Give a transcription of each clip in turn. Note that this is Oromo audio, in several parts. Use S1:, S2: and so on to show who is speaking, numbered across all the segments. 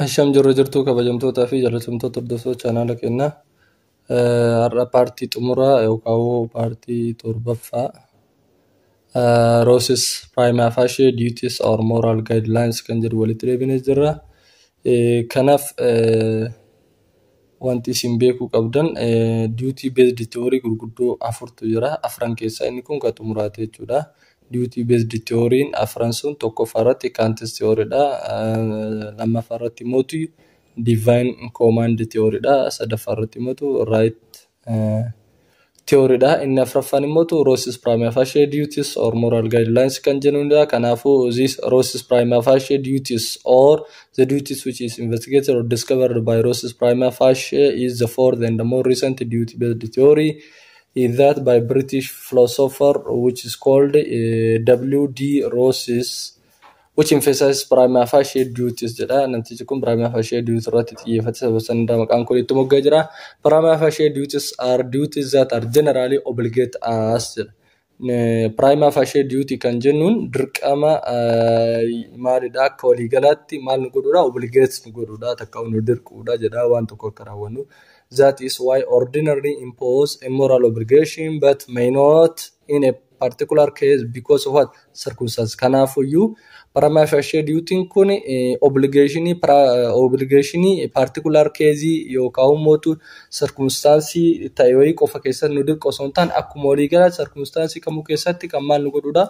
S1: Asham jirru jirtuu, kabajamtootaa fi jaallatamtoota hordoftoota chaanaala keenyaa. Har'a paartii xumuraa yookaan paartii torbaffaa Ross's Prima Facie Duties or Moral Guidelines kan jedhu walitti deebinee jirra. Kanaaf wanti isin beekuu qabdan, duty based theory gurguddoo afurtu jira. Afran keessaa inni kun kan xumuraati jechuudha. Duty based theory afran sun tokkoffaa irratti Kant's theory dha. Lammaffaa irratti immoo divine command theory dha. Sadaffaa irratti immoo right theory dha. Inni afuraffaan immoo Ross's prima facie duties or moral guidelines kan jennudha. Kanaafuu this Ross's prima facie duties or the duties which is investigated or discovered by Ross's prima facie is the fourth and the more recent duty based theory is that by British philosopher which is called W.D. Ross, which emphasizes prima facie duties jedha. Namtichi kun prima facie duties irratti xiyyeeffate, sababa sanirraa maqaan kun itti mogga'ee jira. Prima facie duties are duties that are generally obligate us jedha. Prima facie duty kan jennuun dirqama maalidha? Akka waliigalaatti maal nu godhuudha? Obligate nu godhuudha, takka nu dirquudha jedha, waan tokko akka raawwannu. That is why ordinarily impose a moral obligation but may not in a particular case because of what circumstance. Kanaafuyyuu prima facie duty kun obligationii particular case yookaan immoo circumstance ta'e wayii qofa keessatti nu dirqu osoo hin taane, akkuma waliigala circumstance kamuu keessatti kan maal nu godhuudha?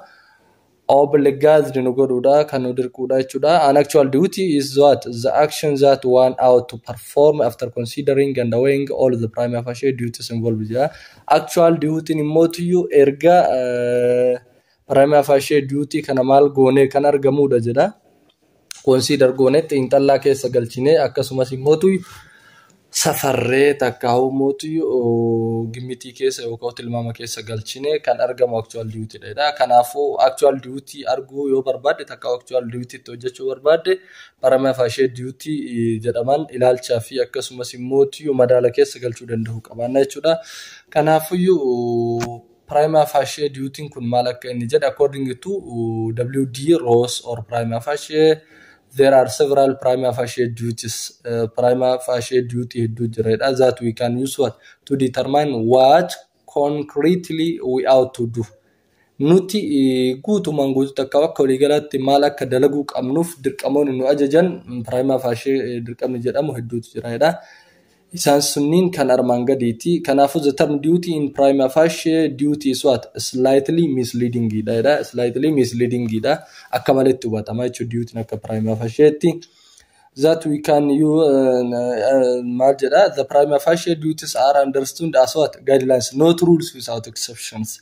S1: Obliged nu godhuudha, kan nu dirquudha jechuudha. An actual duty is what? The action that one ought to perform after considering and weighing all the prima facie duties involved jedha. Actual duty immootiyyuu erga prima facie duty kana maal goonee kan argamudha jedha. Consider goonee, xiinxallaa keessa galchinee, akkasumas immootu safarree takka immootu gimmitii keessa yookaan tilmaama keessa galchinee kan argamu actual duty dha. Kanaafuu actual duty arguu yoo barbaadde, takka actual duty itti hojjechuu barbaadde, prima facie duty jedhaman ilaalchaa fi akkasumas immootu madaala keessa galchuu danda'u qabaanna jechuudha. Kanaafuyyuu prima facie duty kun maal akka inni jedhe, according to W.D. Ross or prima facie, there are several prima facie duties. Prima facie duty hedduu jira that we can use what to determine what concretely we ought to do. Nuti guutumaan guututti akka waliigalaatti maal akka dalaguu qabnuuf dirqamoonni nu ajajan prima facie dirqamni jedhamu hedduutu jira. Isaan sunniin kan armaan gadiiti. Kanaafuu the term duty in prima facie duty is what? Slightly misleading dha. Slightly misleading dha. Akka maletti hubatama jechuudha duty akka prima facietti. That we can use maal jedha? The prima facie duties are understood as what? Guidelines, not rules without exceptions.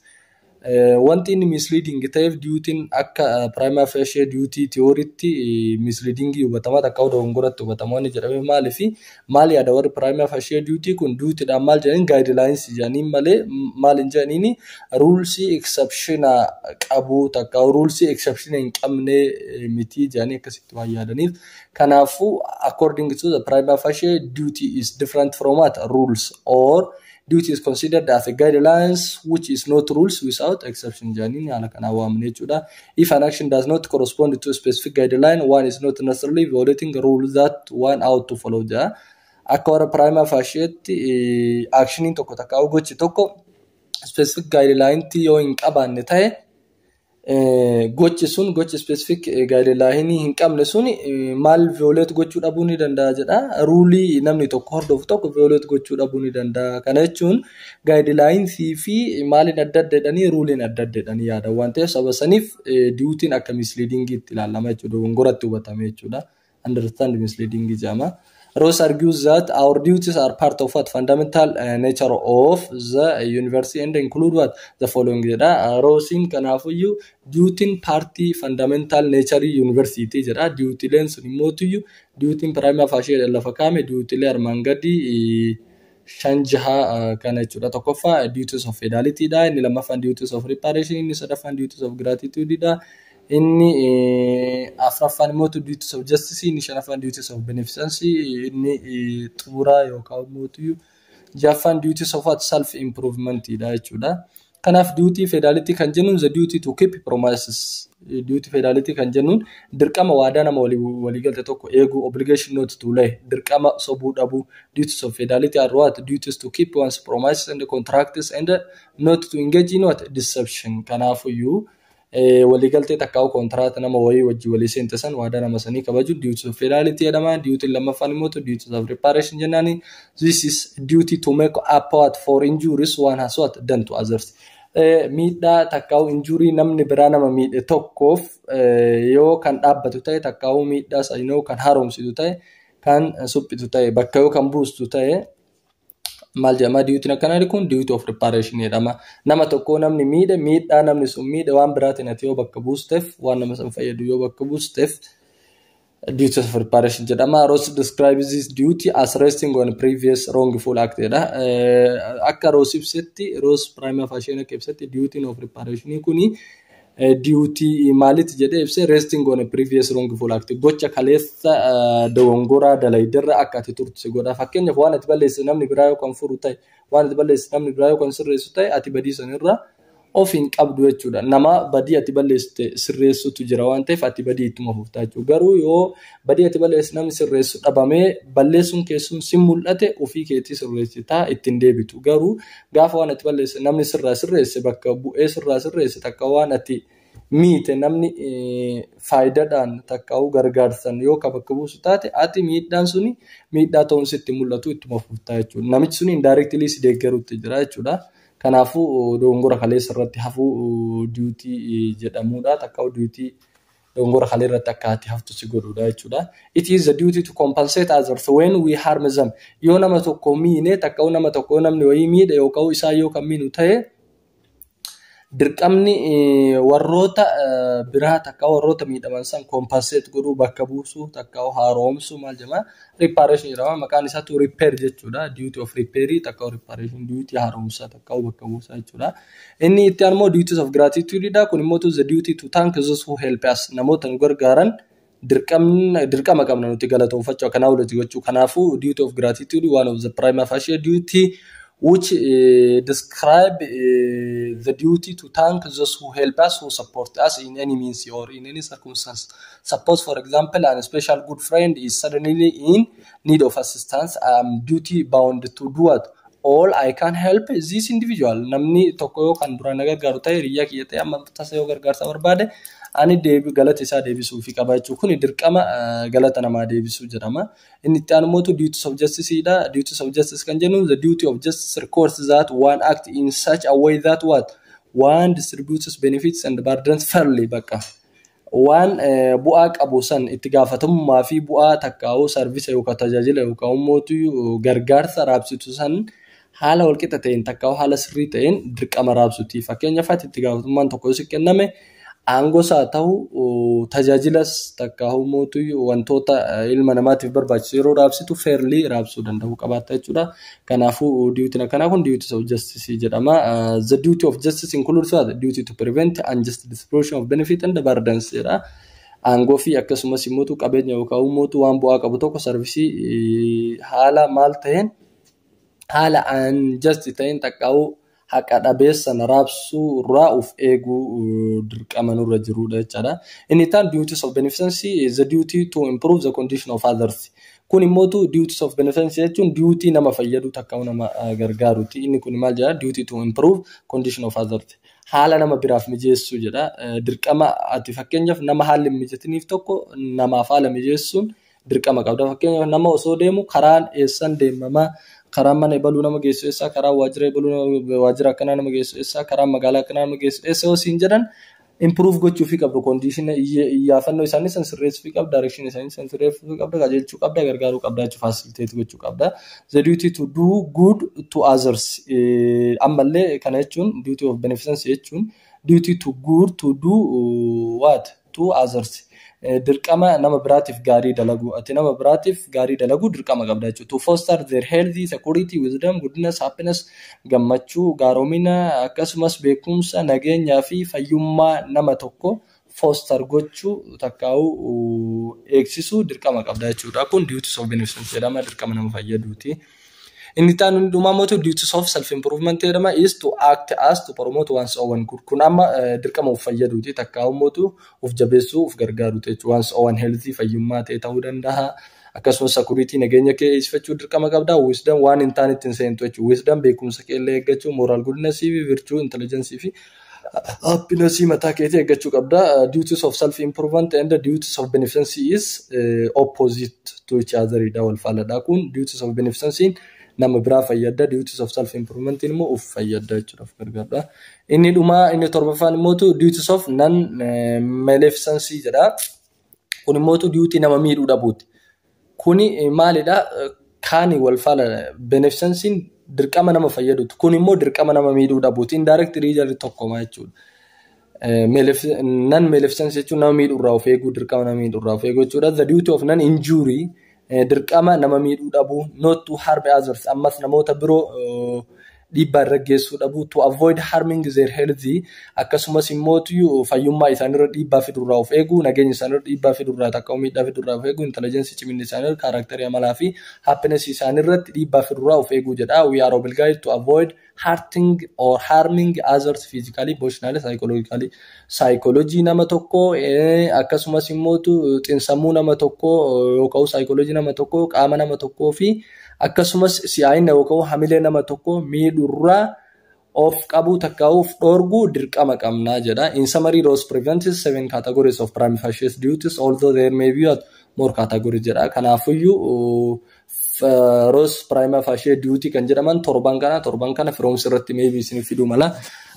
S1: Wanti inni misleading ta'eef, duty'n akka prima facie duty theorytti misleading hubatama, takka dogongoratti hubatama wanni jedhame maaliifi maal yaada warri prima facie duty kun? Duty'dhaan maal jedhaniin? Guidelines jedhaniin malee maal hin jedhaniini, rules exception qabu takka rules exception hin qabne miti jedhanii akkasitti waan yaadaniif. Kanaafuu according to the prima facie duty is different from what? Rules, or duty is considered as a guidelines which is not rules without exception jedhaniin haala kanaan waamne jechuudha. If an action does not correspond to a specific guideline, one is not necessarily violating a rule that one ought to follow jedha. Akka warra prima facietti actioniin tokko takka gochi tokko specific guideline yoo hin qabaanne ta'e, gochi sun, gochi specific guideline hin qabne sun maal violate gochuu dhabuu ni danda'a jedha. Ruleii namni tokko hordofu tokko violate gochuu dhabuu ni danda'a. Kana jechuun guidelinesii fi maaliin adda adda jedhanii, ruleiin adda adda jedhanii yaadan waan ta'eef, saba saniif dutyiin akka misleadingiitti ilaalama jechuudha. Dogongoratti hubatame jechuudha. Understand misleading jedhama. Ross argues that our duties are part of what? Fundamental nature of the universe and include what? The following jedha. Rossiin kanaafuyyuu dutyiin partii fundamental nature universeiti jedha. Dutyleen sun immootuyyuu dutyiin prima facie lafa kaame dutylee armaan gadii shan jaha kana jechuudha. Tokkoffaa duties of fidelity dha. Inni lammaffaan duties of reparation. Inni sadaffaan duties of gratitude dha. Inni afuraffaan immoo duties of justice, inni shanaffaan duties of beneficence, inni xumuraa yookaan immoo jahaffaan duties of what? Self improvement dha jechuudha. Kanaaf duty fidelity kan jennuun the duty to keep promises. Duty fidelity kan jennuun dirqama waadaa nama walii galte tokko eeguu, obligation not to lie, dirqama sobuu dhabuu. Duties of fidelity are what? Duties to keep one's promises and contracts and not to engage in what? Deception. Kanaafuyyuu waliigaltee takkaa'u kontiraata nama wayii wajjin walii seente san waadaa nama sanii kabaju duty of fidelity jedhama. Duty lammaffaan immoo duty of reparation jennaani. This is duty to make up what? For injuries one has what? Done to others. Miidhaa takkaa'u injury namni biraa nama miidhe tokkoof yoo kan dhaabbatu ta'e, takkaa'u miidhaa sanoo kan haaromsitu ta'e, kan suphitu ta'e, bakka yoo kan buustu ta'e maal jedhama? Dutyn akkanaa kun duty of reparation jedhama. Nama tokko namni miidhe, miidhaa namni sun miidhe waan biraatiin ati yoo bakka buusteef, waan nama san fayyadu yoo bakka buusteef, duty of reparation jedhama. Ross describes this duty as resting on previous wrongful act jedha. Akka Ross ibsetti, Ross prima facie akka ibsetti, duty of reparation kuni duty maalitti jedhee ibse? Resting on a previous wrongful act, gocha kaleessa dogongoraa dalaydirra akka ati turtu si godha. Fakkeenyaaf, waan ati balleesse namni biraa yoo kan furu ta'e, waan ati balleesse namni biraa yoo kan sirreessu ta'e, ati badii sanirra of hin qabdu jechuudha. Nama badii ati balleessite sirreessutu jira waan ta'eef, ati badii ittuma fuftaa jechuudha. Garuu yoo badii ati balleesse namni sirreessu dhabamee, balleessuun keessuun si mul'ate, ofii keetii sirreessitaa ittiin deebitu. Garuu gaafa waan ati balleesse namni sirraa sirreesse, bakka bu'ee sirraa sirreesse, takka waan ati miite namni faayidaadhaan takka gargaarsan yoo ka bakka buusu taate, ati miidhaan suni miidhaa ta'uun sitti mul'atu, ittuma fuftaa jechuudha. Namichi suni indirectly si deeggaruutti jira jechuudha. Kanaafuu dogongora kaleessa irratti hafuu duty jedhamudha. Takka duty dogongora kalee irratti akka ati haftu si godhudha jechuudha. It is the duty to compensate others when we harm them. Yoo nama tokko miine, takka nama tokko namni wayii miidhe yookaan isaa yoo kan miinu ta'e, dirqamni warroota biraa takka warroota miidhaman san compensate godhuu, bakka buusuu, takka haaromsuu maal jedhama? Reparation jedhama. Maqaan isaatu repair jechuudha. Duty of repair takka reparation, duty haaromsaa takka bakka buusaa jechuudha. Inni itti aanu immoo duties of gratitude dha. Kun immoo the duty to thank those who help us. Namoota nu gargaaran dirqama qabna nuti galatoonfachuu, akkanaa walitti gochuu. Kanaafuu duty of gratitude, one of the prima facie duty, which describe the duty to thank those who help us, who support us in any means or in any circumstance. Suppose, for example, an special good friend is suddenly in need of assistance. I am duty bound to do what? All I can help this individual. Namni tokko yoo kan duraan na gargaaru ta'e, hiriyaa kiyya ta'e, amma tasa yoo gargaarsa barbaade, ani deebi galata isaa deebisuufi qaba jechuudha. Kuni dirqama galata namaa deebisuu jedhama. Inni itti aanu immoo duties of justice dha. Duties of justice kan jennu, the duty of justice requires that one act in such a way that what? One distributes benefits and burdens fairly, bakka. Waan bu'aa qabu san itti gaafatamummaa fi bu'aa takkaa'uu service yookaan tajaajila yookaan immoo gargaarsa raabsitu san haala walqixa ta'een takkaa'uu haala sirrii ta'een dirqama raabsuti. Fakkeenyaaf, itti gaafatamummaan tokko yoo si kenname, aangoos haa ta'u, tajaajilas takkaa'uu mootu wantoota ilma namaatiif barbaachisu yeroo raabsitu fairly raabsuu danda'uu qabaatta jechuudha. Kanaafuu dutyn akkanaa kun duty of justice jedhama. The duty of justice includes what? Duty to prevent unjust distribution of benefit and burdens jedha. Aangoo fi akkasumas immoo qabeenya yookaan immoo waan bu'aa qabu tokko, service, haala maal ta'een, haala unjust ta'een takkaa'uu haqa dhabeessan raabsuu irraa of eeguu dirqama nurra jirudha jechaadha. Inni itti duties of beneficence is the duty to improve the condition of others. Kun immoo duties of beneficence jechuun duty nama fayyadu takka nama gargaaruti. Inni kun maal jedha? Duty to improve condition of others. Haala nama biraaf mijeessuu jedha. Dirqama ati fakkeenyaaf nama haalli hin mijatiniif tokko namaaf haala mijeessuun dirqama qabda. Fakkeenyaaf, nama osoo deemu karaan eessan deemamaa, karaan mana ebaluu nama geessu eessaa, karaan waajjira ebaluu waajjira akkanaa nama geessu eessaa, karaan magaalaa akkanaa nama geessu eessa yoo siin jedhan, improve gochuufii qabdu, condition iyyaafannoo isaanii san sirreessuufii qabda, direction isaanii san sirreessuufii qabda, qajeelchuu qabda, gargaaruu qabda jechuudha, facilitate gochuu qabda. The duty to do good to others, ammallee kana jechuun duty of beneficence jechuun duty to good to do what? To others. Dirqama nama biraatiif gaarii dalaguu, ati nama biraatiif gaarii dalaguu dirqama qabda jechuudha. To foster their healthy security, wisdom, goodness, happiness, gammachuu, gaaromina, akkasumas beekumsa, nageenyaa fi fayyummaa nama tokko foster gochuu takkaa'uu eegsisuu dirqama qabda jechuudha. Kun duties of beneficence jedhama, dirqama nama fayyaduuti. Inni itti aanu dhumaa mootu duties of self improvement jedhama, is to act as to promote one's own good. Kun amma dirqama of fayyaduuti, takka mootu of jabeessuu, of gargaaruuti jechuudha. One's own health, fayyummaa ta'e ta'uu danda'a. Akkasumas security, nageenya kee eegsifachuu dirqama qabda. Wisdom, waan hin taane ittiin seentu jechuudha. Wisdom, beekumsa kee illee eeggachuu, moral goodness fi virtue, intelligence fi happiness mataa keetii eeggachuu qabda. Duties of self improvement and the duties of beneficence is opposite to each other dha, wal faaladha. Kun duties of beneficence nama biraa fayyadda. Duties of self improvement immoo of fayyadda jechuudha, of gargaarudha. Inni dhumaa, inni torbaffaan immoo duties of non maleficence jedha. Kun immoo duty nama miidhuu dhabuuti. Kuni maalidha? Kaani wal faala, beneficence'n dirqama nama fayyaduuti. Kun immoo dirqama nama miidhuu dhabuuti. Indirectly jarri tokkoma jechuudha. Non maleficence jechuun nama miidhuu irraa of eeguu, dirqama nama miidhuu irraa of eeguu jechuudha. The duty of non injury, dirqama nama miidhuu dhabuu, not to harm others, ammas namoota biroo dhiibbaa irra geessuu dhabuu, to avoid harming their health, akkasumas immoo fayyummaa isaaniirra dhiibbaa fidurraa of eeguu, nageenya isaaniirra dhiibbaa fidurraa takka miidhaa fidurraa of eeguu, intelligence, ciminni isaaniirra, character, amalaa fi happiness isaaniirratti dhiibbaa fidurraa of eeguu jedha. We are obligated to avoid hurting or harming others physically, emotionally, psychologically. Psychology nama tokkoo, akkasumas immoo xiinsammuu nama tokkoo yookaan psychology nama tokkoo, qaama nama tokkoo fi akkasumas si'aayina yookaan hamilee nama tokkoo miidhurraa of qabuu takka of dhoorguu dirqama qabnaa jedha. In summary, Ross presents seven categories of prima facie duties, although there may be more categories jedha. Kanaafiyyuu Ross prima facie duty kan jedhaman torban kana. Torban kana firoomsi irratti maybe isin fiduu mala,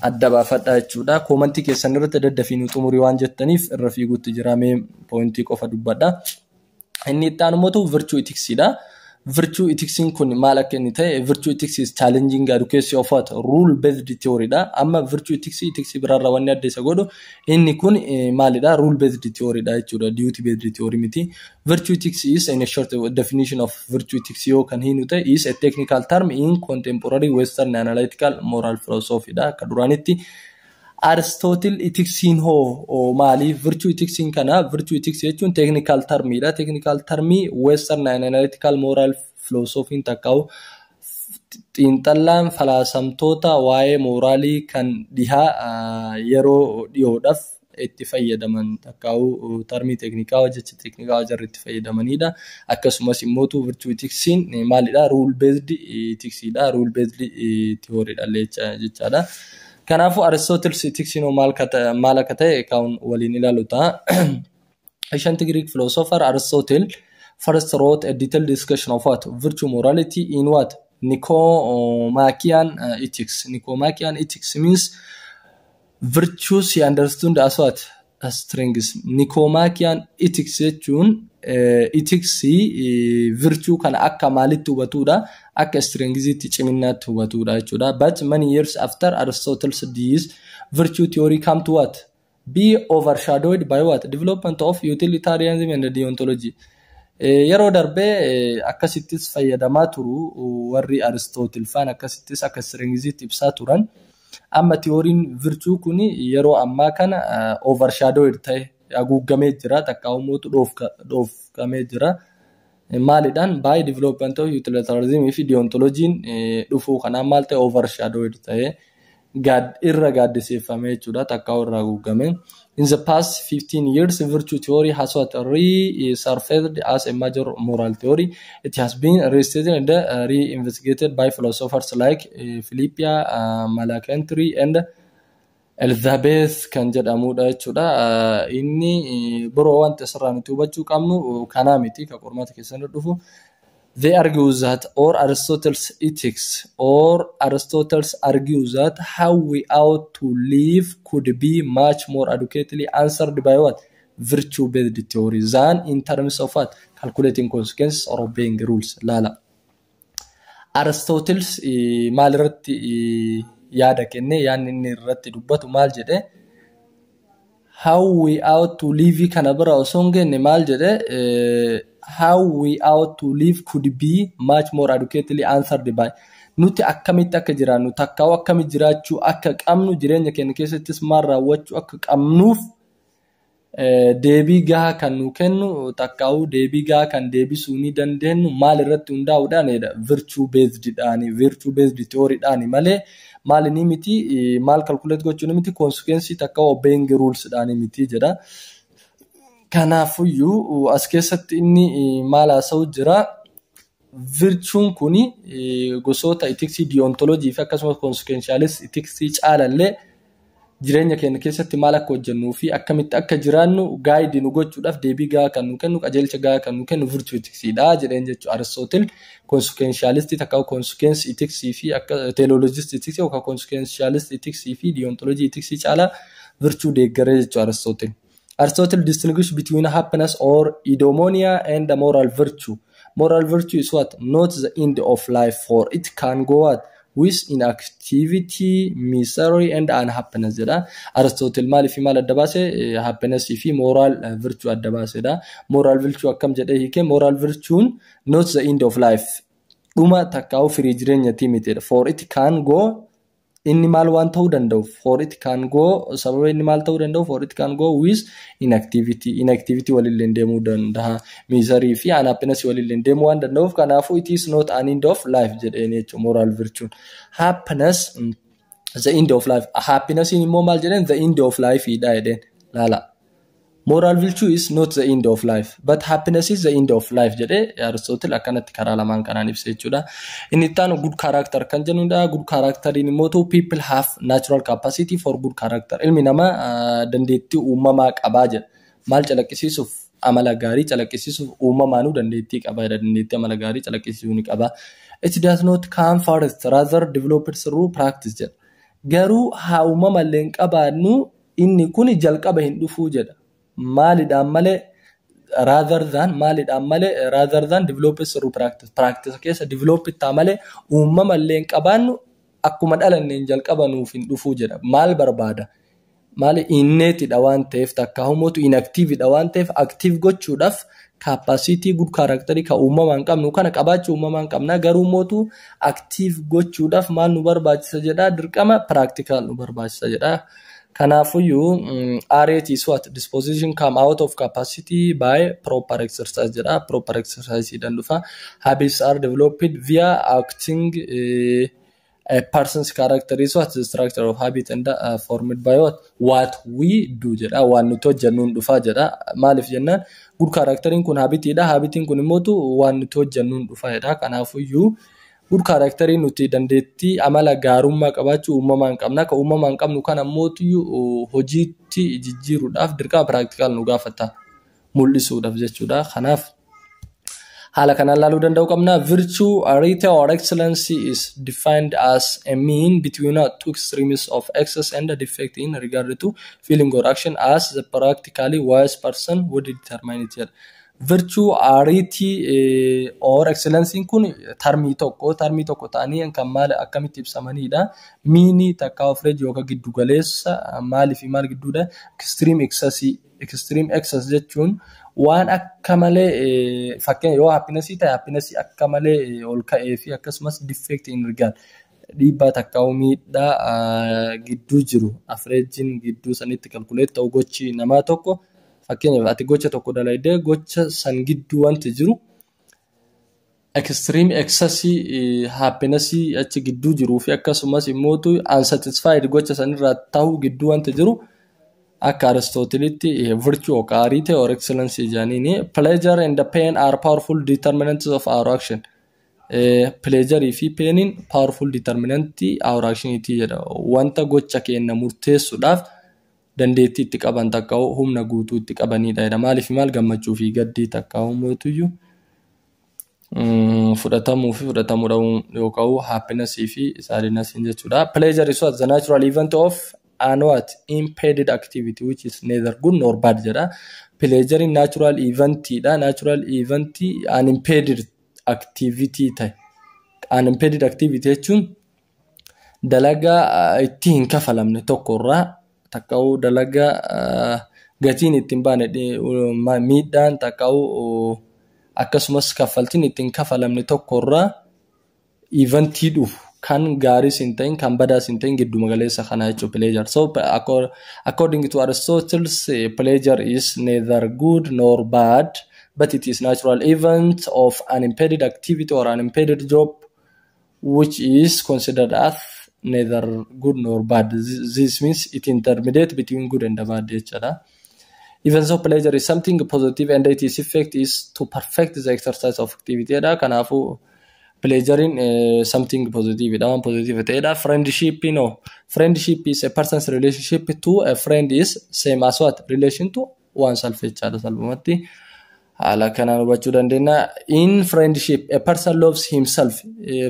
S1: adda baafadha jechuudha. Commentii keessan irratti daddafii nu xumurii waan jettaniif irra fiiguutti jira, mee pointii qofa dubbadha. Inni itti aanu immoo virtue ethicsidha. Virtue ethicsiin kun maal akka inni ta'e, virtue ethics is challenging adequacy of what rule based theory dha. Amma virtue ethics ethics biraarraa wanni adda isa godhu inni kun maalidha? Rule based theory dha jechuudha. Duty based theory miti. Virtue ethics is, in a short definition of virtue ethics yoo kan hinu ta'e, is a technical term in contemporary Western analytical moral philosophy dha. Akka duraanitti Aristotle ethicsiin hoo maali? Virtue ethicsiin kana, virtue ethics jechuun technical termiidha. Technical termii Western analytical moral philosophy takkaa'u xiinxallaan falaasamtoota waa'ee mooraalii kan dhihaa yeroo dhiyoodhaaf itti fayyadaman takkaa'u termii teeknikaa, jecha teeknikaa jarri itti fayyadamanidha. Akkasumas immoo virtue ethicsiin maalidha? Rule based ethicsiidha. Rule based theoryidha jechaadha. Kanaafuu Aristotle's ethicsiin maal akka ta'e kan waliin ilaalu ta'a. Ancient Greek philosopher Aristotle first wrote a detailed discussion of what? Virtue morality in what? Nicomachean Ethics. Nicomachean Ethics means virtues he understood as what? As strengths. Nicomachean Ethics jechuun ethics virtue kana akka maalitti hubatudha? Akka strengthsitti, ciminaatti hubatudha jechuudha. But many years after Aristotle's death, virtue theory come to what? Be overshadowed by what? Development of utilitarianism and deontology. Yeroo darbee akkasittis fayyadamaa turu, warri Aristotle faan akkasittis akka strengthsitti ibsaa turan. Amma theoryn virtue kun yeroo ammaa kana overshadowed ta'e, haguugamee jira, takka immoo dhoofkamee jira. Maalidhaan? By development of utilitarianism fi deontologiin dhufuu kanaan maal ta'e? Overshadowed ta'e, irra gaaddiseeffame jechuudha, takka irra haguugame. In the past 15 years, virtue theory has what? Resurfaced as a major moral theory. It has been restated and reinvestigated by philosophers like Philippa McIntyre and Elizabeth kan jedhamudha jechuudha. Inni biroo wanti asirraa nuti hubachuu qabnu kanaa miti kan qormaata keessatti dhufu. They argue that or Aristotle's ethics or Aristotle's argue that how we ought to live could be much more adequately answered by what? Virtue based theory than in terms of what? Calculating consequences or obeying rules. Lala. Aristotle's maal irratti yaada kenne? Yaadni inni irratti dubbatu maal jedhe? How we ought to live kana bira osoo hin genne maal jedhe? How we ought to live could be much more adequately answered by, nuti akkamitti akka jiraannu takkaa'u, akkamitti jiraachuu akka qabnu, jireenya keenya keessattis maal raawwachuu akka qabnuuf Deebii gahaa kan nu kennu takkaa'uu deebii gahaa kan deebisuu ni dandeenyu maal irratti hundaa'uudhaanidha? Virtue based dhaani, virtue based theory dhaani malee maal inni miti, maal calculate gochuu miti, consequence takka obeying rules dhaani miti jedha. Kanaafuyyuu as keessatti inni maal haasa'u jira? Virtuun kuni gosoota ethicsii deontology fi akkasumas consequentialist ethicsii caalallee jireenya keenya keessatti maal akka hojjennuu fi akkamitti akka jiraannu guide nu gochuudhaaf deebii gahaa kan nu kennu, qajeelcha gahaa kan nu kennu virtue ethicsiidha jedheen jechuudha. Aristotle consequentialist takka consequence ethicsii fi akka teleologist ethicsii yookaan consequentialist ethicsii fi deontology ethicsii caalaa virtue deeggaree jechuudha Aristotle. Aristotle distinguish between happiness or eudaimonia and the moral virtue. Moral virtue is what? Not the end of life, for it can go what? With inactivity, misery and unhappiness jedha. Aristotle maaliif maal adda baase? Happiness fi moral virtue adda baasedha. Moral virtue akkam jedhee hiike? Moral virtue not the end of life. Dhuma takkaa'u firii jireenyatii mitidha. For it can go, inni maal waan ta'uu danda'u, for it can go, sababa inni maal ta'uu danda'u, for it can go with inactivity, inactivity walillee deemuu danda'a, misery fi unhappiness walillee deemuu waan danda'uuf, kanaafuu it is not an end of life jedheen jechuudha moral virtue. Happiness the end of life, happiness immoo maal jedheen? The end of life dha jedheen. Laala. Moral virtue is not the end of life, but happiness is the end of life jedhee Aristotle akkanatti karaa lamaan kanaan ibsa jechuudha. Inni itti aanu good character kan jennudha. Good characteriin immoo people have natural capacity for good character. Ilmi namaa dandeettii uumamaa qabaa jedha. Maal calaqqisiisuuf? Amala gaarii calaqqisiisuuf uumamaanuu dandeettii qaba jedha. Dandeettii amala gaarii calaqqisiisuu ni qaba. It does not come first, rather developed through practice jedha. Garuu haa uumamallee hin qabaannu, inni kun jalqaba hin dhufuu jedha. Maalidhaan malee? Rather than, maalidhaan malee? Rather than develop through practice. Practice keessa develop ta'a malee uumamallee hin qabaannu, akkuma dhalanneen jalqaba nuuf hin dhufuu jedha. Maal barbaada? Maali innateidha waan ta'eef, takka humootu inactiveidha waan ta'eef, active gochuudhaaf capacity good characterii kan uumamaan qabnu kana qabaachuu uumamaan qabna, garuu mootu active gochuudhaaf maal nu barbaachisa jedha? Dirqama practical nu barbaachisa jedha. Kanaafuyyuu arete is what? Disposition come out of capacity by proper exercise jedha. Proper exercise dhaan dhufa. Habits are developed via acting. A person's character is what? The structure of habit and formed by what? What we do jedha. Waan nuti hojjennuun dhufa jedha. Maaliif jennaan, good characteriin kun habitiidha. Habitiin kun immootu waan nuti hojjennuun dhufa jedha. Kanaafuyyuu good characterii nuti dandeettii amala gaarummaa qabaachuu uumamaan qabna. Kan uumamaan qabnu kana ammootu hojiitti jijjiiruudhaaf dirqama practical nu gaafata mul'isuudhaaf jechuudha. Kanaaf haala kanaan ilaaluu danda'uu qabna. Virtue, arete or excellency is defined as a mean between two extremes of excess and defect in regard to feeling or action, as the practically wise person would determine it jedha. Virtue, arete or excellence kun termii tokko ta'anii kan maal akkamitti ibsamanidha? Meanii takka average yookaan giddu galeessa maalii fi maal gidduudha? Extreme excess. Extreme excess jechuun waan akka malee, fakkeenya yoo happinessii ta'e, happinessii akka malee ol ka'ee fi akkasumas defect in regard, dhiibbaa takka miidhaa gidduu jiru, averageiin gidduu sanitti calculate ta'u, gochi namaa tokko, fakkeenyaaf ati gocha tokko dalagdee gocha san gidduu wanti jiru extreme excessii happinessii achi gidduu jiruu fi akkasumas immootu unsatisfied gocha sanirraa ta'uu gidduu wanti jiru akka Aristootelitti virtue yookaan arete or excellence jedhaniini. Pleasure and pain are powerful determinants of our action. Pleasure fi painiin powerful determinant our actioniiti jedha. Wanta gocha keenya murteessuudhaaf dandeettii itti qaban takka humna guutuu itti qabanidha jedha. Maaliif maal? Gammachuu fi gaddii takka humootuyyuu fudhatamuu fi fudhatamuu dhabuu yookaan happinessii fi sadnessiin jechuudha. Pleasure is what? The natural event of an what? Impeded activity which is neither good nor bad jedha. Pleasure natural eventidha. Natural event unimpeded activity ta'e. Unimpeded activity jechuun dalagaa itti hin kafalamne tokkorraa takka'uu dalagaa gatiin ittiin baane, miidhaan takka'uu akkasumas kaffaltiin ittiin kafalamne tokkorraa eventii dhufu. Kan gaariis hin ta'in, kan badaas hin ta'in, gidduma galeessa kana jechuudha pleasure. So according to Aristotle's, pleasure is neither good nor bad, but it is natural event of unimpeded activity or unimpeded job, which is considered as neither good nor bad. This means it intermediate between good and bad jechuudha. Even so, pleasure is something positive and its effect is to perfect the exercise of activity dha. Kanaafuu pleasurein something positive dha, waan positive ta'edha. Friendship, no, friendship is a person's relationship to a friend is same as what? Relation to oneself jechaadha. Salphumatti haala kanaan hubachuu dandeenya. In friendship, a person loves himself.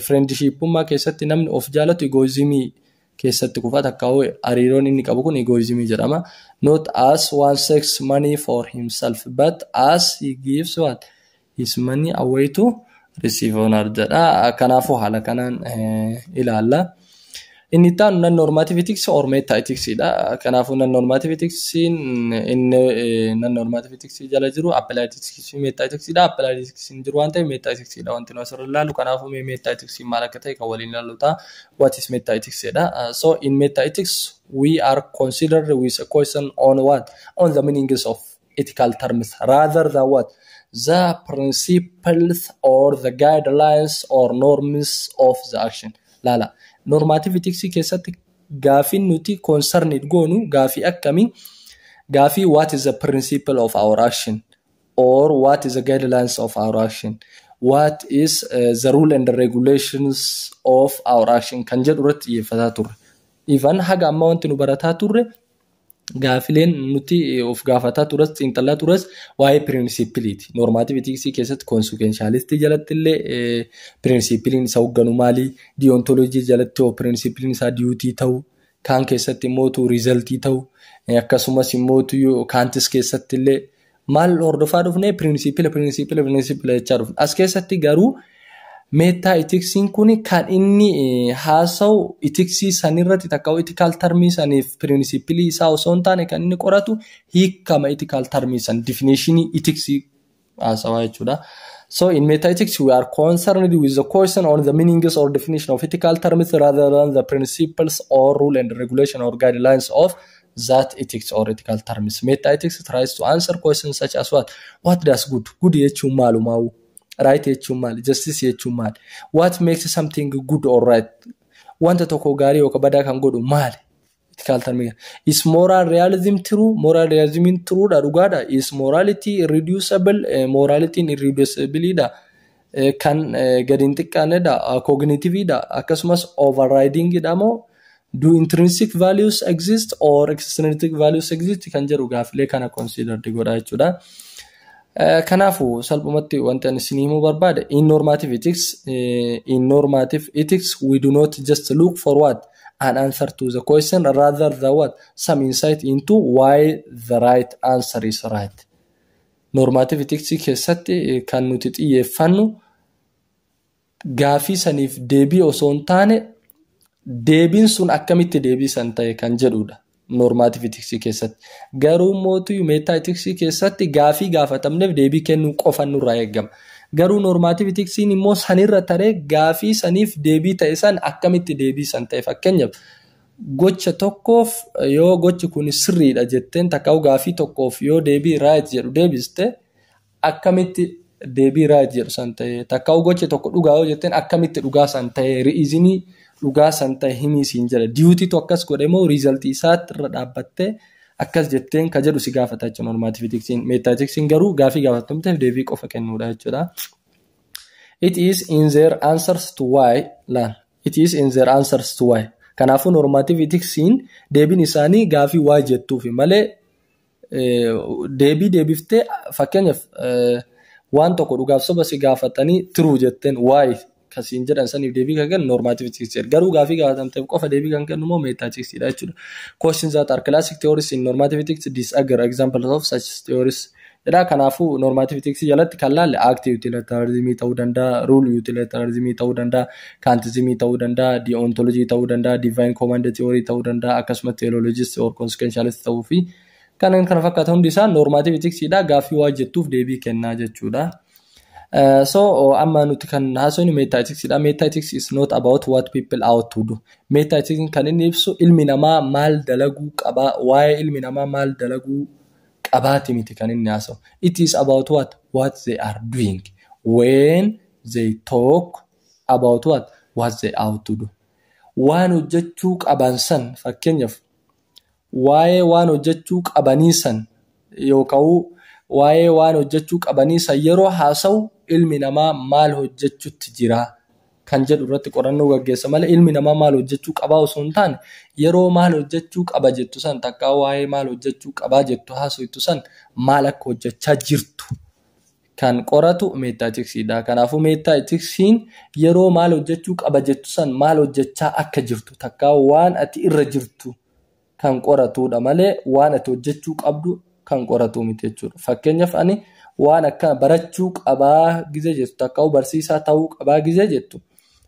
S1: Friendshipummaa keessatti namni of jaalatu egoismii keessatti kufa, takka hariiroon inni qabu kun egoismii jedhama. Not as one seeks money for himself, but as he gives what? His money away to receive honor jedha. Kanaafuu haala kanaan ilaalla. Inni itti aanu non normative ethics or meta ethics dha. Kanaafuu non normative ethics, inni non normative ethics jala jiru applied ethics fi meta ethics dha. Applied ethics hin jiru waan ta'eef meta ethics dha wanti nu asirra ilaallu. Kanaafuu mee meta ethics maal akka ta'e kan waliin ilaallu ta'a. What is meta ethics jedha. So in meta ethics, we are considered with a question on what? On the meanings of ethical terms rather than what? The principles or the guidelines or norms of the action. Laala. Normative ethics keessatti gaafiin nuti concerned goonu gaafii akkamii? Gaafii what is the principle of our action or what is the guidelines of our action, what is the rule and the regulations of our action kan jedhu irratti xiyyeeffataa turre. Even haga amma wanti nu barataa turre, gaafileen nuti of gaafataa tures, xiinxalaa tures waa'ee principleiiti. Normative ethics keessatti consequentialistii jalatti illee principleiin isa hoogganu maali? Deontology jalatti hoo principleiin isaa duty ta'u, kaan keessatti immoo resultii ta'u, akkasumas immoo Kantis keessatti illee maal hordofaa dhufne? Principle, principle, principle jechaa dhufne. As keessatti garuu meta ethicsiin kun kan inni haasa'u ethicsii sanirratti, takka ethical termii saniif principleii isaa osoo hin taane, kan inni qoratu hiikama ethical termii san, definitionii ethicsii haasawaa jechuudha. So in meta-ethics, we are concerned with the question on the meanings or definition of ethical terms rather than the principles or rule and regulation or guidelines of that ethics or ethical terms. Meta-ethics tries to answer questions such as what? What does good? Good jechuun maalumaa? Right jechuun maali? Justice jechuun maali? What makes something good or right? Wanta tokko gaarii yookaan badaa kan godhu maali? Ethical term. Is moral realism true? Moral realism true dha, dhugaadha? Is morality irreducible? Morality irreducible dha. Kan gadi hin xiqqaannedha. Cognitive dha. Akkasumas overriding dha moo, do intrinsic values exist or extrinsic values exist kan jedhu gaafilee kana consider godha jechuudha. Kanaafuu salphumatti wanti ani isinii himuu barbaade, in normative ethics we do not just look for what? An answer to the question, rather than what? Some insight into why the right answer is right. Normative ethics keessatti kan nuti xiyyeeffannu gaafii saniif deebii osoo hin taane, deebiin sun akkamitti deebii san ta'e kan jedhudha. Normative ethics keessatti. Garuu mootii meta ethics keessatti gaafii gaafatamneef deebii kennuu qofa nurraa eegama. Garuu normative ethicsiin immoo sanirra taree gaafii saniif deebii ta'e san akkamitti deebii san ta'e, fakkeenyaaf gocha tokkoof yoo gochi kun sirriidha jetteen, takka gaafii tokkoof yoo deebii right jedhu deebiste, akkamitti deebii right jedhu san ta'e, takka gochi tokko dhugaa yoo jetteen, akkamitti dhugaa san ta'e, reasonii dhugaa san ta'e himii siin jedha. Dutytu akkas godhe moo resultii isaatti irra dhaabbattee akkas jetteen ka jedhu si gaafata jechuudha normative ethicsiin. Meta ethicsiin garuu gaafii gaafatamteef deebii qofa kennuudha jechuudha. It is in their answers to why laal. It is in their answers to why. Kanaafuu normative ethicsiin deebiin isaanii gaafii why jettuufi malee, deebii deebiftee, fakkeenyaaf waan tokko dhugaaf soba si gaafatanii true jetteen, why kasiin jedhan saniif deebii kan kennu normative ethics. Garuu gaafii gaafatamteef qofa deebii kan kennu immoo meta ethics dha jechuudha. Questions that are classic theories in normative ethics disagree, examples of such theories jedha. Kanaafuu normative ethics jalatti kan laalle act utilitarianism ta'uu danda'a, rule utilitarianism ta'uu danda'a, kantism ta'uu danda'a, deontology ta'uu danda'a, divine command theory ta'uu danda'a, akkasumas teleologist or consequentialist ta'uu fi kanneen kana fakkaatan hundi isaa normative ethics dha, gaaffii why jettuuf deebii kennaa jechuudha. So amma nuti kan haasofnu meta-ethicsidha. Meta-ethics is not about what people ought to do. Meta-ethics kan inni ibsu ilmi namaa maal dalaguu qabaa, waa'ee ilmi namaa maal dalaguu qabaati miti kan inni haasa'u. It is about what they are doing when they talk about what they ought to do. Waan hojjechuu qaban san, fakkeenyaaf waa'ee waan hojjechuu qabanii san yookaan waa'ee waan hojjechuu qabanii san yeroo haasa'u ilmi namaa maal hojjechuutti jira kan jedhu irratti qorannoo gaggeessa malee ilmi namaa maal hojjechuu qabaa osoo hin taane, yeroo maal hojjechuu qaba jettu san, takkaa waa'ee maal hojjechuu qabaa jettu haasoftu san, maal akka hojjechaa jirtu kan qoratu meta-ethicsiidha. Kanaafuu meta-ethicsiin yeroo maal hojjechuu qaba jettu san maal hojjechaa akka jirtu, takkaa waan ati irra jirtu kan qoratudha malee waan ati hojjechuu qabdu kan qoratu miti jechuudha. Fakkeenyaaf ani waan akka barachuu qabaa gizee jettu, takkaa barsiisaa ta'uu qabaa gizee jettu,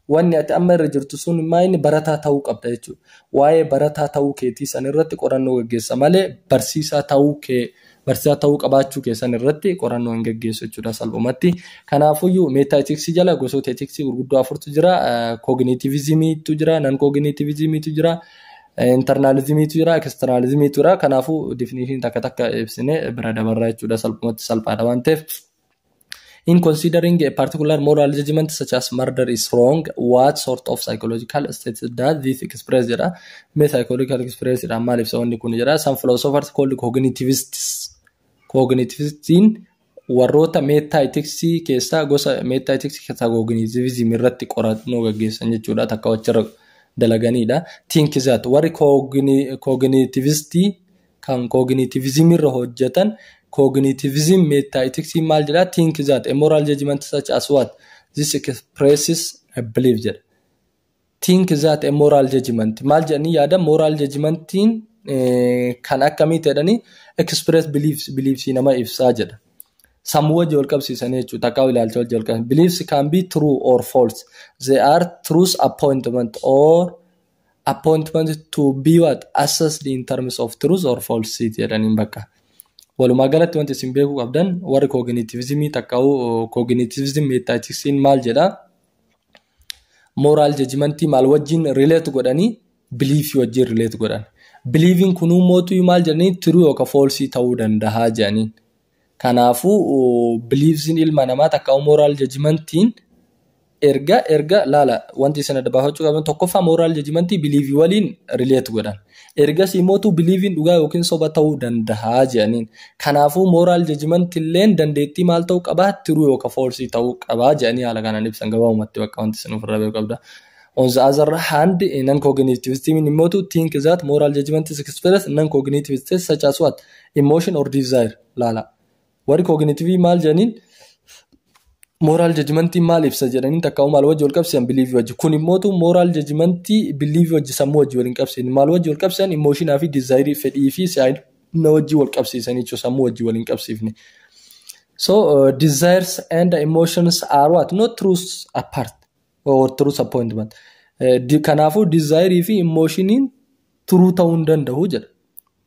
S1: wanni ati amma irra jirtu sun maa inni barataa ta'uu qabda jechuudha. Waa'ee barataa ta'uu keetii san irratti qorannoo gaggeessa malee barsiisaa ta'uu kee, barsiisaa ta'uu qabaachuu keessan irratti qorannoo hin gaggeessu jechuudha salphumatti. Kanaafuyyuu meta-ethicsii jala gosoota ethicsii gurguddoo afurtu jira. Cognitivismiitu jira, non-cognitivismiitu jira, Internalismiitu jira, externalismiitu jira. Kanaafuu definitionii takka takka ibsinee bira dabarraa jechuudha, salphumatti salphaadha waan ta'eef. In considering a particular moral judgment such as murder is wrong, what sort of psychological state does this express jedha. Mee psychological express jedha, maal ibsa wanni kun jedha. Some philosophers called cognitivists. Cognitivistiin warroota meta-ethicsii keessaa, gosa meta-ethicsii keessaa cognitivism irratti qorannoo gaggeessan jechuudha. Takka wachirra dalaganidha. Think that warri cognitivistii kan cognitivism irra hojjetan, cognitivism meta-ethics maal jedha? Think that a moral judgment such as what this expresses a belief jedha. Think that a moral judgment maal jedhanii yaada, moral judgmentiin kan akkamii jedhanii, express beliefs, beliefs nama ibsaa jedha. Sammuu wajji wal qabsiisanii jechuudha. Takkaa ilaalcha wajji wal qabsiisan. Beliefs can be true or false. They are truth appointment or appointment to be what assessed in terms of truth or falsity jedhaniin bakka. Walumaa galatti wanti isin beekuu qabdan, warri cognitivismii takkaa'u cognitivism meta-ethicsiin maal jedhaa? Moral judgmentii maal wajjin relate godhanii? Beliefii wajjin relate godhan. Beliefiin kunuu mootuu maal jedhanii, true yookaan false ta'uu danda'a jedhaniin. Kanaafuu beliefsiin ilma namaa takkaa'u moral judgmentiin erga laala, wanti isin adda baafachuu qaban tokkoffaa moral judgmentii beliefii waliin relate godhan. Ergasii immoo beliefiin dhugaa yookiin soba ta'uu danda'a jedhaniin. Kanaafuu moral judgmentii illeen dandeettii maal ta'uu qabaa? True yookaan false ta'uu qabaa jedhanii haala kanaan ibsan gabaabumatti bakka wanti isin ofirraa beekuu qabda. On the other hand, non-cognitivist immoo think that moral judgment is expressed non-cognitive states such as what? Emotion or desire. Laala. Warri cognitive maal jedhaniin? Moral judgmentii maal ibsa jedhanii, takka maal wajji wal qabsiisan? Beliefii wajji. Kun immootu moral judgmentii beliefii wajji, sammuu wajji wal hin qabsiisan. Maal wajji wal qabsiisan? Emotionaa fi desireii, fedhii fi si'aayina wajji wal qabsiisan jechuudha, sammuu wajji wal hin qabsiifne. So desires and emotions are what? Not truth apart or truth appointment. Kanaafuu desireii fi emotioniin true ta'uu hin danda'u jedha.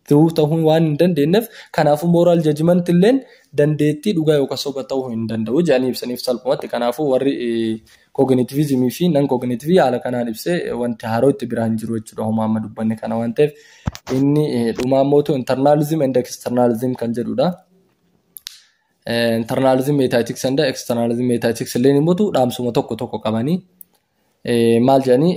S1: True ta'uu waan hin dandeenyeef, kanaafuu moral judgment illeen dandeettii dhugaa yookaan soba ta'uu hin danda'u jedhanii ibsaniif salphumatti. Kanaafuu warri cognitivismii fi non cognitivii haala kanaan ibsee wanti haaroo itti biraan hin jiru jechuudha, homaa amma dubbanne kana waan ta'eef. Inni dhumaa mootu internalism and externalism kan jedhudha. Internalism meta-ethics and externalism meta-ethics illeen immoo dhaamsuma tokko tokko qabanii. Maal jedhanii?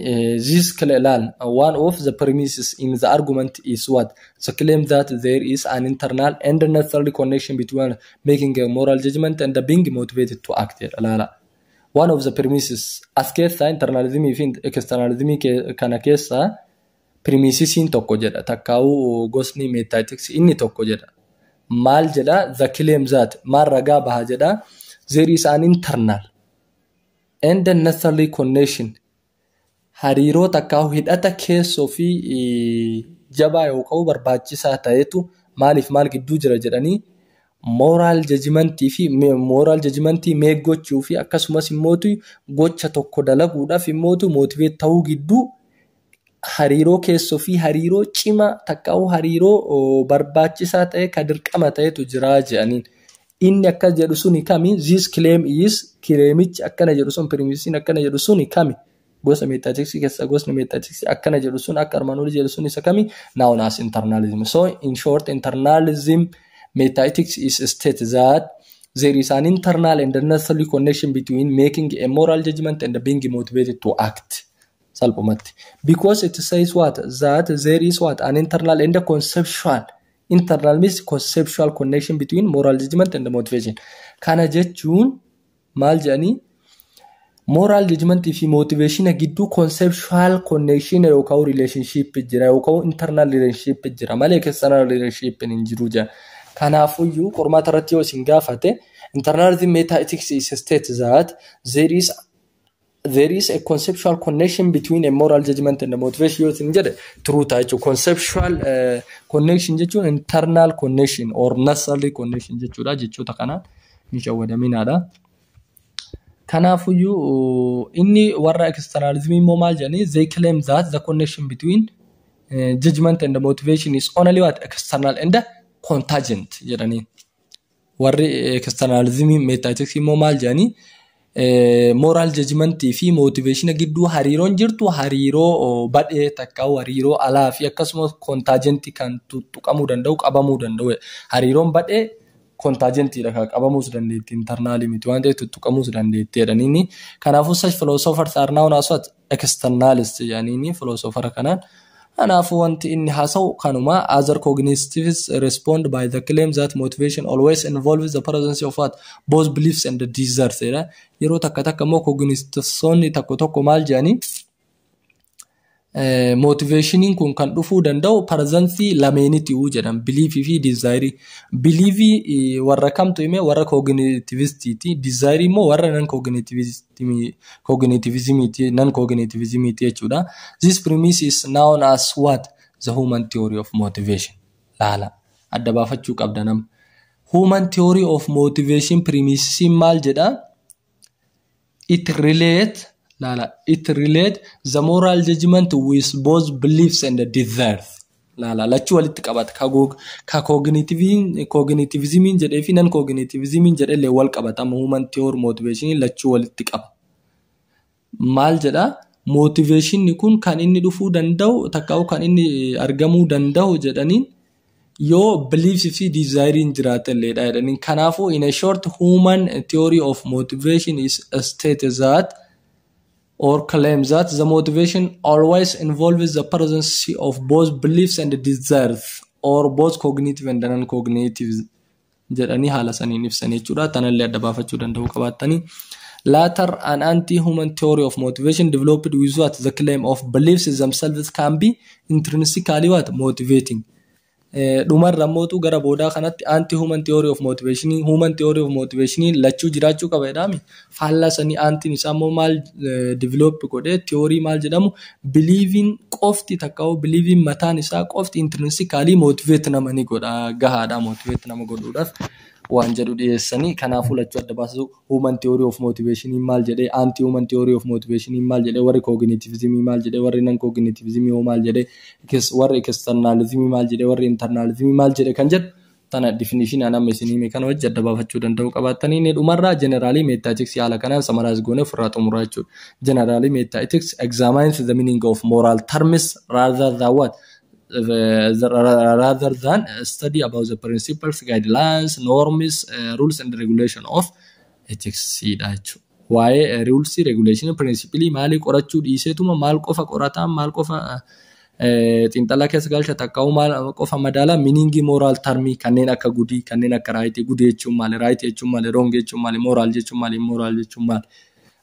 S1: This laal, one of the premises in the argument is what the claim that there is an internal and necessary connection between making a moral judgment and being motivated to act jedha. Laala, one of the premises as keessaa, internalismii fi externalismii kana keessaa premisesiin tokko jedha, takkaa'uu gosni meta-ethics inni tokko jedha, maal jedha? The claim that, maal ragaa baha jedha? There is an internal and necessary connection, hariiroo takkaa hidhata keessoo fi jabaa yookaan barbaachisaa ta'etu maaliif maal gidduu jira jedhanii, moral judgmentii fi moral judgmentii make gochuu fi akkasumas immootu gocha tokko dalaguudhaaf immootu motivate ta'uu gidduu hariiroo keessoo fi hariiroo cimaa takkaa hariiroo barbaachisaa ta'e ka dirqama ta'etu jira jedhaniin. Inni akkas jedhu suni kami? This claim is, claimichi akkana jedhu sun, premiseiin akkana jedhu suni kami? Gosa metaethics keessa gosni metaethics akkana jedhu sun, akka armaan olii jedhu sun isa kami? Known as internalism. So in short, internalism metaethics is a state that there is an internal and necessary connection between making a moral judgment and being motivated to act. Salphumatti. Because it says what? That there is what? An internal and a conceptual. Internal means conceptual connection between moral judgment and motivation. Kana jechuun maal jedhanii, moral judgment fi motivation gidduu conceptual connection yookaan relationship jira yookaan internal relationship jira malee external relationship hin jiru jedha. Kanaafuyyuu qormaata irratti yoo isin gaafate, internalism metaethics is a state that there is a conceptual connection between a moral judgment and a motivation yoo isin jedhe, true ta'a jechuudha. Conceptual connection jechuun internal connection or necessary connection jechuudha. Jechoota kanaan hin shawwadaminaadha. Kanaafuyyuu inni warra externalism immoo maal jedhanii, they claim that the connection between judgment and motivation is only what? External and contingent jedhanii. Warri externalism metaethics immoo maal jedhanii, moral judgmentii fi motivation gidduu hariiroon jirtu hariiroo badhee takka, hariiroo alaa fi akkasumas contingentii kan tuttuqamuu danda'u, qabamuu danda'u. Hariiroon badhee contingentiidha, kan qabamuus dandeetti, internalii miti waan ta'eef tuttuqamuus dandeetti jedhaniini. Kanaafuu such philosophers are known as what? Externalist jedhaniini philosopher kanaan. Kanaafuu wanti inni haasa'u kanuma. Other cognitivists respond by the claim that motivation always involves the presence of what? Both beliefs and the desires jedha. Yeroo takka takka immoo cognitivistoonni tokko tokko maal jedhanii, motivationiin kun kan dhufuu danda'u presence lameenitti jedhan, beliefii fi desire. Beliefii warra kamtu hime? Warra cognitivistiiti. Desire immoo warra non cognitivismiiti, non cognitivismiiti jechuudha. This premise is known as what? The human theory of motivation. Laala, adda baafachuu qabda nama. Human theory of motivation premise maal jedha? It relate, laala, it relate the moral judgment with both beliefs and desires. Laala, lachuu walitti qabata. Ka cognitivismiin jedhee fi non cognitivismiin jedhee wal qabata. Human theory motivation lachuu walitti qaba. Maal jedha? Motivationni kun kan inni dhufuu danda'u takkaa'u kan inni argamuu danda'u jedhaniin yoo beliefs fi desire jiraate illeedha jedhaniin. Kanaafuu in a short, human theory of motivation is a state that or claim that the motivation always involves the presence of both beliefs and desires or both cognitive and non-cognitive jedhanii haala saniin ibsan jechuudha. Tanallee adda baafachuu danda'uu qabaattanii. Later, an anti-human theory of motivation developed with what? The claim of beliefs themselves can be intrinsically what? Motivating. Dhumarra mootu gara boodaa kanatti anti-human theory of motivation, human theory of motivation lachuu jiraachuu qaba jedhami. Faallaa sanii antiin isaa immoo maal develop godhee, theory maal jedhamu, believing qofti takka believing mataan isaa qofti intrinsically motivate nama ni godha, gahaadha motivate nama godhuudhaaf waan jedhu dhiyeessanii. Kanaafuu lachuu adda baasu. Human theory of motivation maal jedhee, anti human theory of motivation maal jedhee, warri cognitivism maal jedhee, warri non cognitivism hoo maal jedhee, warri externalism maal jedhee, warri internalism maal jedhee kan jedhu tana definition an amma isin hime kana wajji adda baafachuu danda'uu qabaattanii. Inni dhumarraa generally metaethics haala kanaan summarize goonee ofirraa xumuraa jechuudha. Generally, metaethics examines the meaning of moral terms rather than what? Rather than study about the principles, guidelines, norms, rules and regulation of ethics dha jechuudha. Waa'ee rules, regulation, principle maalii qorachuu dhiiseetuma maal qofa qorataa, maal qofa xiinxalaa keessa galcha takkaa'uu, maal qofa madaalaa? Meaningii moral termii kanneen akka goodii, kanneen akka rightii, goodii jechuun maali, rightii jechuun maali, wrong jechuun maali, moral jechuun maali, immoral jechuun maali,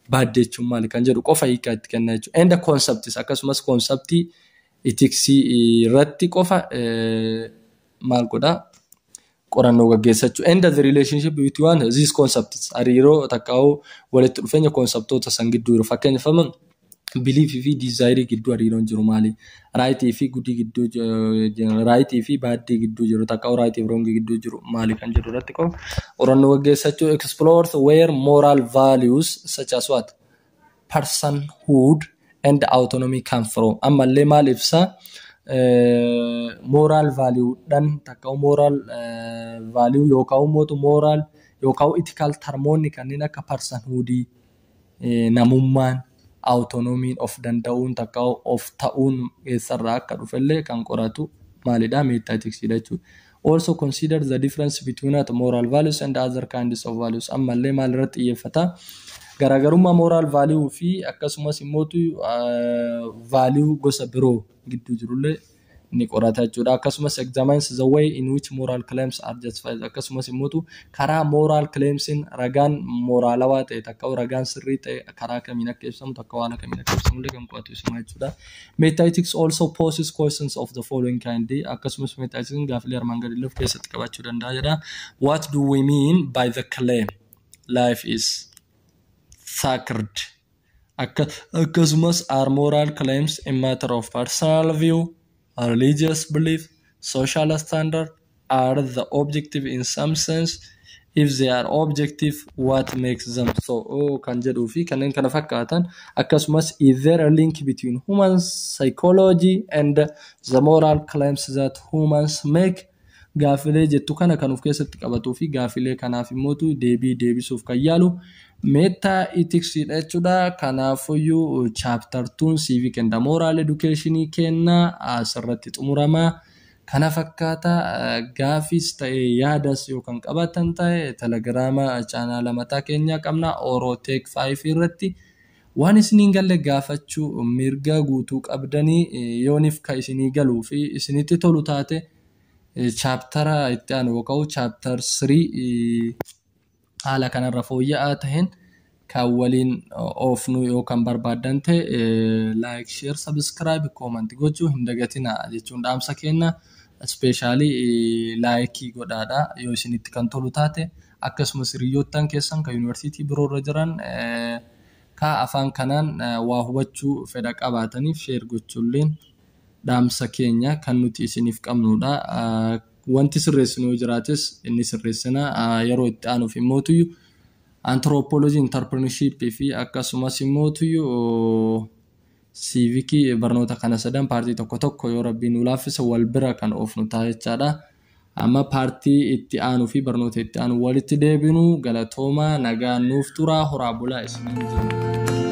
S1: bad jechuun maali kan jedhu qofa hiikaa itti kenna jechuudha. And the concepts, akkasumas conceptii ethicsii irratti qofa maal godhaa, qorannoo gaggeessachuu. And the relationship between these concepts, hariiroo takkaa'uu walitti dhufeenya conceptoota san gidduu jiru. Fakkeenyaaf, beliefii fi desireii gidduu hariiroon jiru maali? Rightii fi goodii gidduu, rightii fi badii gidduu jiru takkaa'uu rightii fi wrongii gidduu jiru maali kan jedhu irratti qofa qorannoo gaggeessachuu. Explores where moral values such as what? Personhood and autonomy come from. Ammallee maal ibsa? Moral value dhan takka moral value yookaan immoo moral Yookaan ethical termoonni kanneen akka personhoodii, namummaan, autonomyn, of danda'uun, takka of ta'uun eessarraa akka dhufellee kan qoratu maalidha? Metaethicsiidha jechuudha. Also consider the difference between moral values and other kinds of values. Ammallee maal irratti xiyyeeffata? Garaagarummaa moral value fi akkasumas immoo value gosa biroo gidduu jirullee ni qorata jechuudha. Akkasumas examines the way in which moral claims are justified. Akkasumas immoo karaa moral claimsin, ragaan moraalawaa ta'e takka ragaan sirrii ta'e karaa kamiin akka ibsamu, takka waan kamiin akka ibsamullee kan qo'atu isuma jechuudha. Metaethics also poses questions of the following kind. Akkasumas metaethics gaafilee armaan gadii of keessatti qabachuu danda'a jedha. What do we mean by the claim life is sacred? Akkasumas are moral claims a matter of personal view, religious belief, social standard? Are the objective in some sense? If they are objective, what makes them so? Oh, kan jedhuu fi kanneen kana fakkaatan. Akkasumas is there a link between human psychology and the moral claims that humans make? Gaafilee jettu kana kan of keessatti qabatuu fi gaafilee kanaaf immootu deebii deebisuuf kan yaalu metaethicsiidha jechuudha. Kanaafuyyuu chapter 2 civic and moral education kenna asirratti xumurama. Kana fakkaata. Gaafis ta'e yaadas yoo kan qabaatan ta'e, Telegiraama chaanaala mataa keenyaa qabna, Oroteek 5 irratti waan isiniin galle gaafachuu mirga guutuu qabdanii. Yooniif ka isinii galuu fi isinitti tolu taate, chaptera itti aanu yookaan chapter 3 haala kanarra fooyya'aa taheen kan waliin oofnu yoo kan barbaaddan ta'e, like, share, subscribe, comment gochuu hin dagatinaa jechuun dhaamsa kenna. Especially like godhaadha yoo isinitti kan tolu taate. Akkasumas hiriyoottan keessan kan yuunivarsiitii biroorra jiran ka afaan kanaan waa hubachuu fedha qabaataniif share gochuulleen dhaamsa keenya kan nuti isiniif qabnudha. Wanti sirreessinu yoo jiraates inni sirreessina. Yeroo itti aanuuf immootuyyuu anthropology, entrepreneurship fi akkasumas immootuyyuu civic, barnoota kana sadan part tokko tokko yoo Rabbiin nu laaffise wal bira kan oofnu ta'a jechaadha. Amma part itti aanuu fi barnoota itti aanu walitti deebinu, galatoomaa, nagaan nuuf turaa, horaa bulaa isiniin jenna.